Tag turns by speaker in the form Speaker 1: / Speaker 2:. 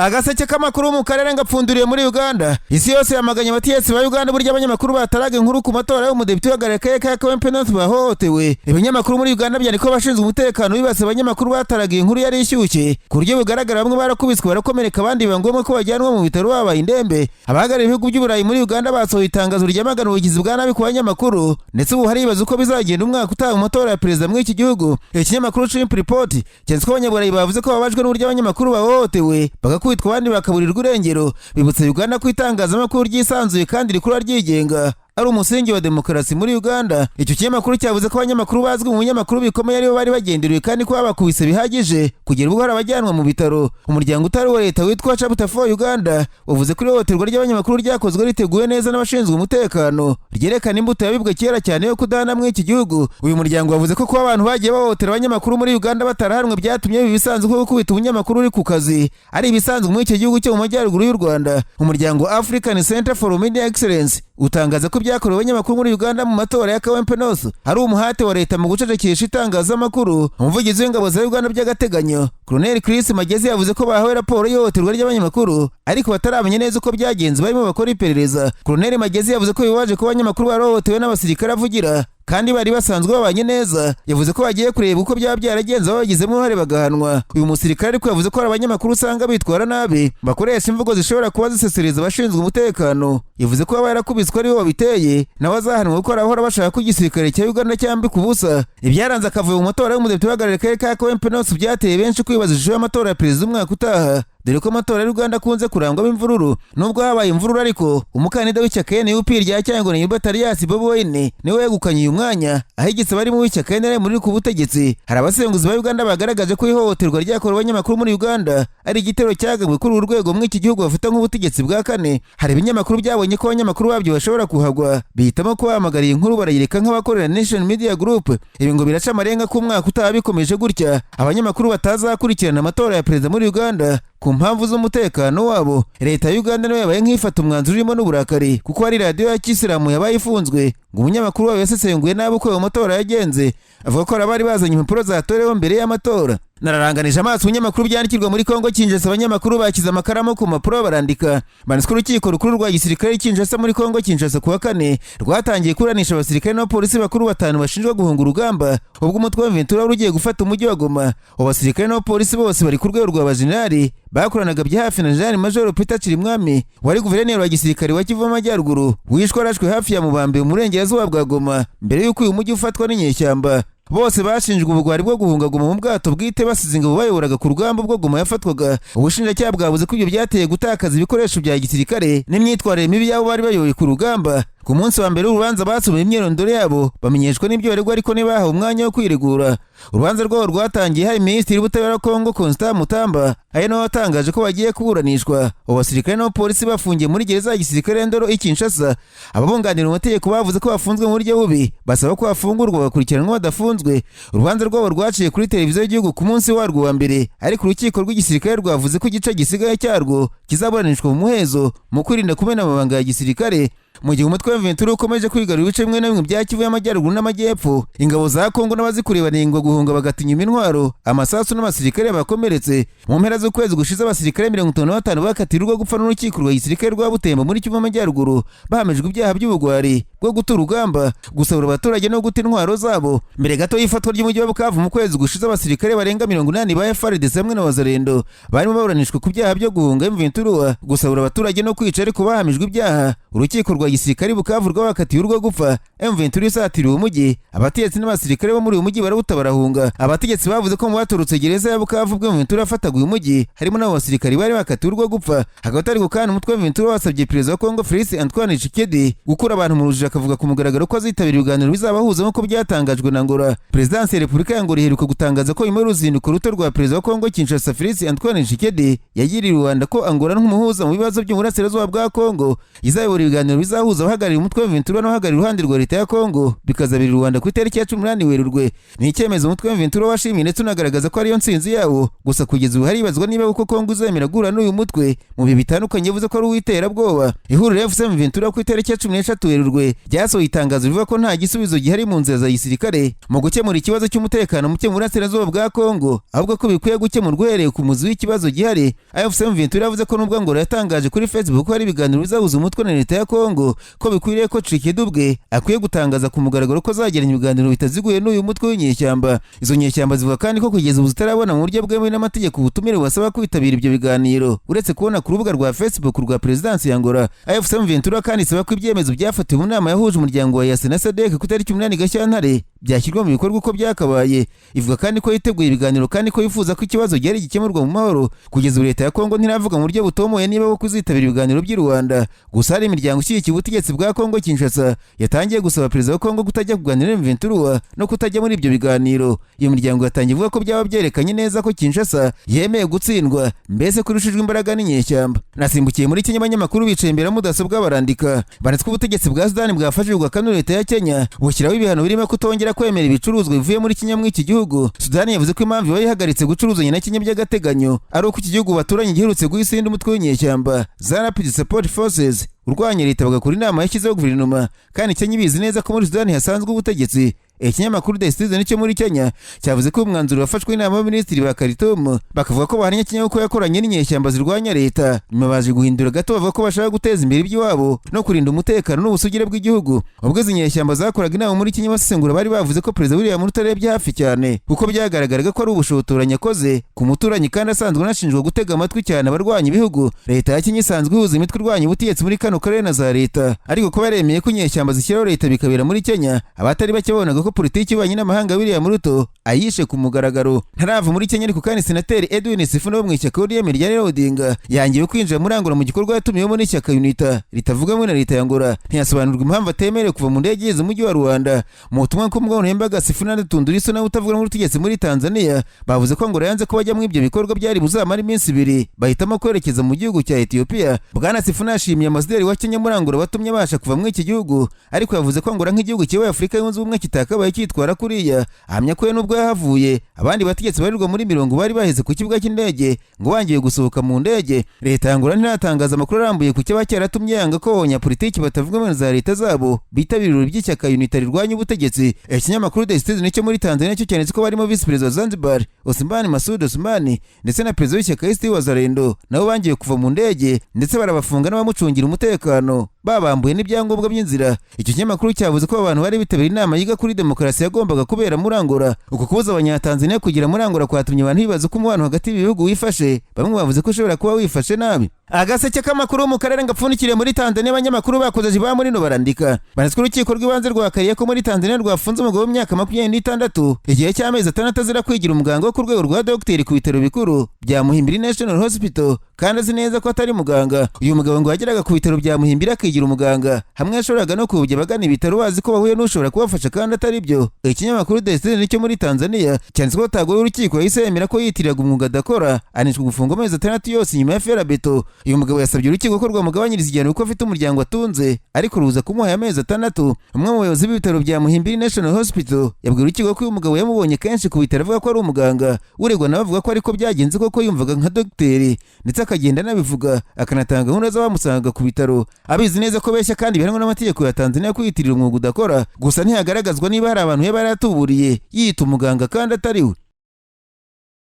Speaker 1: Agaseke k'amakuru mu karere ngapfunduriye muri Uganda. Isi yose yamaganye abategetsi ba Uganda burya abanyamakuru bataraga inkuru ku matora y'umudepite uhagarariye akarere ka Kawempe North bahohotewe. Ibinyamakuru muri Uganda byandika ko abashinzwe umutekano bibasiye abanyamakuru bataraga inkuru yari ishyushye ku buryo bugaragara, bamwe barakubiswe barakomereka, abandi biba ngombwa ko bajyanwa mu bitaro babaye indembe. Abahagarariye ibihugu by'Uburayi muri Uganda basohoye itangazo ryamagana ubugizi bwa nabi ku banyamakuru, ndetse ubu haribaza uko bizagenda umwaka utaha mu matora ya perezida muri iki gihugu. Ikinyamakuru Chimp Report cyanditse ko Abanyaburayi bavuze ko bababajwe n'uburyo abanyamakuru bahohotewe, bagakubitwa, abandi bakaburirwa irengero. Bibutsa Uganda ko itangazamakuru ryisanzuye kandi rikura ryigenga ari umusingi wa demokarasi muri Uganda. Icyo kinyamakuru cyavuze ko abanyamakuru bazwi mu binyamakuru bikomeye aribo bari bagenderewe, kandi ko babakubise bihagije kugera ubwo hari abajyanwa mu bitaro. Umuryango utari uwa leta witwa Chapter 4 Uganda wavuze ko ihohoterwa ry'abanyamakuru ryakozwe riteguwe neza n'abashinzwe umutekano, ryerekana imbuto yabibwe kera cyane yo kudahana muri iki gihugu. Uyu muryango wavuze ko kuba abantu bagiye bahohotera abanyamakuru muri Uganda batarahanwe byatumye biba ibisanzwe ko gukubita umunyamakuru uri ku kazi ari ibisanzwe muri icyo gihugu cyo mu majyaruguru y'u Rwanda. Umuryango African Center for Media Excellence utangaza ko ibyakorewe abanyamakuru muri Uganda mu matora ya Kawempe North ari umuhate wa leta mu gucecekesha itangazamakuru. Umuvugizi w'ingabo za Uganda by'agateganyo, Colonel Chris Magezi, yavuze ko bahawe raporo y'ihohoterwa ry'abanyamakuru ariko bataramenya neza uko byagenze, barimo bakora iperereza. Colonel Magezi yavuze ko bibabaje ko abanyamakuru barohotewe n'abasirikare avugira kandi bari basanzwe babanye neza. Yavuze ko bagiye kureba uko byaba byaragenze, babagizemo uruhare bagahanwa. Uyu musirikare ariko yavuze ko hari abanyamakuru usanga bitwara nabi, bakoresha imvugo zishobora kuba zisesereza abashinzwe umutekano. Yavuze ko aba yarakubiswe aribo babiteye nawe azahanwa, kuko arahora bashaka ko igisirikare cya Uganda cyambika ubusa. Ibyaranze akavuyo mu matora y'umudepite uhagarariye akarere ka Kawempe North byateye benshi kwibaza ishusho y'amatora ya perezida umwaka utaha, dore ko amatora y'u Rwanda akunze kurangwamo imvururu. Nubwo habaye imvururu ariko, umukandida w'ishyaka NUP rya Cyangwa Gilbert Alias Bobi Wine niwe wegukanye uyu mwanya, ahigitse abari mu w'ishyaka NRM riri ku butegetsi. Hari abasesenguzi ba Uganda bagaragaje ko ihohoterwa ryakorewe abanyamakuru muri Uganda ari igitero cyagabwe kuri uru rwego muri iki gihugu bafata nk'ubutegetsi bwa kane. Hari ibinyamakuru byabonye ko abanyamakuru babyo bashobora kuhagwa, bihitamo kubahamagara inkuru barayireka, nk'abakorera Nation Media Group. Ibi ngo biraca amarenga ko umwaka utaha bikomeje gutya abanyamakuru batazakurikirana amatora ya perezida muri Uganda ku mpamvu z'umutekano wabo. Leta ya Uganda nayo yabaye nk'ifata umwanzuro urimo n'uburakari, kuko hari radiyo ya Kisilamu yabaye ifunzwe ngo umunyamakuru wayo yasesenguye nabi uko ayo matora yagenze, avuga ko hari abari bazanye impapuro zatoreweho mbere y'amatora. Nararanganije amaso ibinyamakuru byandikirwa muri Kongo Kinshasa. Abanyamakuru bashyize amakaramu ku mpapuro barandika, banditswe. Urukiko rukuru rwa gisirikare Kinshasa muri Kongo Kinshasa kuwa kane rwatangiye kuburanisha abasirikare n'abapolisi bakuru batanu bashinjwa guhunga urugamba ubwo umutwe wa M23 wari ugiye gufata umujyi wa Goma. Abo basirikare n'abapolisi bose bari ku rwego rwa bajenerali, bakoranaga bya hafi na Jenerali Major Peter Chirimwami wari guverineri wa gisirikare wa Kivu y'Amajyaruguru, wishwe arashwe hafi ya Mubambe mu burengerazuba bwa Goma mbere y'uko uyu mujyi ufatwa n'inyeshyamba. Bose bashinjwe ubugwari bwo guhunga Goma mu bwato bwite, basize ingabo bayoboraga ku rugamba ubwo Goma yafatwaga. Ubushinjacyaha bwavuze ko ibyo byateye gutakaza ibikoresho bya gisirikare n'imyitwarire mibi y'abo bari bayoboye ku rugamba. Ku munsi wa mbere w'urubanza basomeye imyirondoro yabo, bamenyeshwa n'ibyo baregwa, ariko ntibahawe umwanya wo kwiregura. Urubanza rwabo rwatangiye hari Minisitiri w'Ubutabera wa Kongo Constant Mutamba, ari nawe watangaje ko bagiye kuburanishwa. Abo basirikare n'abapolisi bafungiye muri gereza ya gisirikare Ndolo i Kinshasa. Ababunganira mu mategeko bavuze ko bafunzwe mu buryo bubi, basaba ko bafungurwa bagakurikiranwa badafunzwe. Urubanza rwabo rwaciye kuri televiziyo y'igihugu ku munsi warwo wa mbere, ariko urukiko rw'igisirikare rwavuze ko igice gisigaye cyarwo kizaburanishwa mu muhezo mu kwirinda kumena amabanga ya gisirikare. Mu gihe umutwe wa M23 ukomeje kwigarurira ibice bimwe na bimwe bya Kivu y'Amajyaruguru n'Amajyepfo, ingabo za Kongo n'abazikuriye banengwa guhunga bagatinya intwaro, amasasu n'abasirikare bakomeretse. Mu mpera z'ukwezi gushize, abasirikare 55 bakatiwe urwo gupfa n'urukiko rwa gisirikare rwa Butembo muri Kivu y'Amajyaruguru, bahamijwe ibyaha by'ubugwari bwo guta urugamba, gusahura abaturage no guta intwaro zabo. Mbere gato y'ifatwa ry'umujyi wa Bukavu mu kwezi gushize, abasirikare barenga 80 ba FARDC hamwe na Wazalendo barimo baburanishwa ku byaha byo guhunga M23, gusahura abaturage no kwica, ariko bahamijwe ibyaha. Urukiko rwa gisirikare Bukavu rwabakatiye urwo gupfa. M23 isatiriye umujyi, abategetsi n'abasirikare bo muri uyu mujyi barawuta barahunga. Abategetsi bavuze ko mu baturutse gereza ya Bukavu ubwo M23 yafataga uyu mujyi harimo n'abo basirikare bari bakatiwe urwo gupfa. Hagati ariko kandi, umutwe wa M23 wasabye perezida wa Kongo Felix Antoine Tshisekedi gukura abantu mu rujijo, akavuga ku mugaragaro ko azitabira ibiganiro bizabahuza nk'uko byatangajwe na Angola. Perezidansi ya Repubulika ya Angola iheruka gutangaza ko nyuma y'uruzinduko ruto rwa perezida wa Kongo Kinshasa Felix Antoine Tshisekedi yagiriye u Rwanda, ko Angola nk'umuhuza mu bibazo byo mu burasirazuba bwa Kongo izayobora ibiganiro bizahuza abahagarariye umutwe wa M23 n'abahagarariye uruhande rwa leta ya Kongo, bikazabera i Rwanda ku itariki ya 18 Werurwe. Ni icyemezo umutwe wa M23 washimiye ndetse unagaragaza ko ariyo ntsinzi yawo. Gusa kugeza ubu haribazwa niba kuko Kongo izemera guhura n'uyu mutwe mu bihe bitandukanye yavuze ko ari uw'iterabwoba. Ihuriro AFC M23 ku itariki ya 13 Werurwe. ryasohoye itangazo rivuga ko nta gisubizo gihari mu nzira za gisirikare mu gukemura ikibazo cy'umutekano muke mu burasirazuba bwa Kongo, ahubwo ko bikwiye gukemurwa uhereye ku muzi w'ikibazo gihari. AFC M23 yavuze ko nubwo Angola yatangaje kuri Facebook ko hari ibiganiro bizahuza umutwe na leta ya Kongo, ko bikwiriye ko Tshisekedi ubwe akwiye gutangaza ku mugaragaro ko azagirana ibiganiro bitaziguye n'uyu mutwe w'inyeshyamba. Izo nyeshyamba zivuga kandi ko kugeza ubu zitarabona mu buryo bwemewe n'amategeko ubutumire bubasaba kwitabira ibyo biganiro, uretse kubona ku rubuga rwa Facebook rwa Perezidansi ya Angola. AFC M23 kandi isaba ko ibyemezo byafatiwe mu nama yahuje umuryango wa EAC na SADC ku itariki 8 Gashyantare byashyirwa mu bikorwa uko byakabaye. Ivuga kandi ko yiteguye ibiganiro kandi ko yifuza ko ikibazo gihari gikemurwa mu mahoro. Kugeza ubu leta ya Kongo ntiravuga mu buryo butomoye niba ko kuzitabira ibiganiro by'i Rwanda. Gusa hari imiryango ishyigikiye ubutegetsi bwa Kongo Kinshasa yatangiye gusaba perezida wa Kongo kutajya kuganira na M23 no kutajya muri ibyo biganiro. Iyo miryango yatangiye ivuga ko byaba byerekanye neza ko Kinshasa yemeye gutsindwa, mbese kurushijwe imbaraga n'inyeshyamba. Nasimbukiye muri Kenya, abanyamakuru bicaye imbere ya mudasobwa barandika, banditswe ubutegetsi bwa Sudani bwafashe bugakanu leta ya Kenya bushyiraho ibihano birimo kutongera kwemera ibicuruzwa bivuye muri Kenya muri iki gihugu. Sudani yavuze ko impamvu iba yahagaritse gucuruzanya na Kenya by'agateganyo ari uko iki gihugu baturanye giherutse guha umutwe w'inyeshyamba za Rapid Support Forces urwanya leta, bagakora inama yashyizeho guverinoma, kandi Kenya ibizi neza ko muri Sudani hasanzwe ubutegetsi. Ikinyamakuru The Citizen cyo muri Kenya cyavuze ko umwanzuro wafashwe n'inama y'abaminisitiri ba Khartoum, bakavuga ko bahamya Kenya ko yakoranye n'inyeshyamba zirwanya leta. Nyuma baje guhindura gato, bavuga ko bashaka guteza imbere iby'iwabo no kurinda umutekano n'ubusugire bw'igihugu. Ubwo izi nyeshyamba zakoraga inama muri Kenya, basesengura bari bavuze ko Perezida William Ruto arebye hafi cyane, kuko byagaragaraga ko ari ubushotoranyi akoze ku muturanyi kandi asanzwe anashinjwa gutega amatwi cyane abarwanya ibihugu. Leta ya Kenya isanzwe ihuza imitwe irwanya ubutegetsi muri kano karere na za leta, ariko kuba yaremeye ko inyeshyamba zishyiraho leta bikabera muri Kenya, abatari bake babonaga ko politiki y'ububanyi n'amahanga William Ruto ayishe ku mugaragaro. Ntarava muri Kenya ariko kandi, Senateri Edwin Sifuna wo mu ishyaka ODM rya Raila Odinga yangiwe kwinjira muri Angola mu gikorwa yatumiwemo n'ishyaka UNITA ritavuga na leta ya Angola. Ntiyasobanurwa impamvu atemerewe kuva mu ndege yigeze umujyi wa Rwanda. Mu butumwa ku mbuga nkoranyambaga, Sifuna na Tundu Lissu nawe utavuga n'ubutegetsi muri Tanzania bavuze ko Angola yanze ko bajya muri ibyo bikorwa byari buzamara iminsi 2, bahitamo kwerekeza mu gihugu cya Ethiopia. Bwana Sifuna yashimiye ambasaderi wa Kenya muri Angola watumye abasha kuva muri iki gihugu, ariko yavuze ko Angola nk'igihugu kiyoboye Afurika Yunze Ubumwe kitakabaye cyitwara kuriya. Ahamya ko nubwo yahavuye, abandi bategetsi barirwa muri mirongo bari baheze ku kibuga cy'indege ngo bangiye gusohoka mu ndege. Leta ya Angola ntiratangaza amakuru arambuye ku cyaba cyaratumye yanga ko abanyapolitiki batavuga muri za leta zabo bitabira ibirori by'ishyaka UNITA rirwanya ubutegetsi. Ikinyamakuru The Citizen cyo muri Tanzania cyo cyanditse ko barimo visi perezida wa Zanzibar Osman Masud Osman ndetse na perezida w'ishyaka ACT Wazalendo nabo bangiye kuva mu ndege, ndetse barabafunga n'abamucungira umutekano, babambuye n'ibyangombwa by'inzira. Icyo kinyamakuru cyavuze ko abantu bari bitabiriye inama yiga kuri demokarasi yagombaga kubera muri Angola. Uko kubuza abanyatanzania kugera muri Angola kwatumye abantu bibaza uko umubano hagati y'ibihugu wifashe. Bamwe bavuze ko ushobora kuba wifashe nabi. Agaseke k'amakuru mu karere ngapfundikiriye muri Tanzania, abanyamakuru bakoze ba muri no barandika, banditswe urukiko rw'ibanze rwa Kariya ko muri Tanzania rwafunze umugabo w'imyaka 26 igihe cy'amezi 6 azira kwigira umuganga wo ku rwego rwa dogiteri ku bitaro bikuru bya Muhimbili National Hospital, kandi azi neza ko atari muganga. Uyu mugabo ngo yageraga ku bitaro bya Muhimbili akigira umuganga, hamwe yashoboraga no kuyobya abagana ibitaro bazi ko bahuye n'ushobora kubafasha kandi atari byo. Ikinyamakuru The Citizen cyo muri Tanzania cyanditse ko tagoye urukiko yahise yemera ko yitiriraga umwuga adakora, anishwa gufungwa amezi 6 yose nyuma ya ferabeto. Uyu mugabo yasabye urukiko ko rwamugabanyiriza igihano kuko afite umuryango atunze, ariko ruza kumuha amezi 6. Umwe mu bayobozi b'ibitaro bya Muhimbili National Hospital yabwiye urukiko ko uyu mugabo yamubonye kenshi ku bitaro avuga ko ari umuganga. Uregwa nawe avuga ko ariko byagenze koko, yumvaga nka dogiteri ndetse akagenda anabivuga, akanatanga gahunda z'abamusangaga ku bitaro abizi neza ko beshya kandi bihanwa n'amategeko ya Tanzania kwiyitirira umwuga udakora. Gusa ntihagaragazwa niba hari abantu yaba yaratuburiye yiyita umuganga kandi atari we.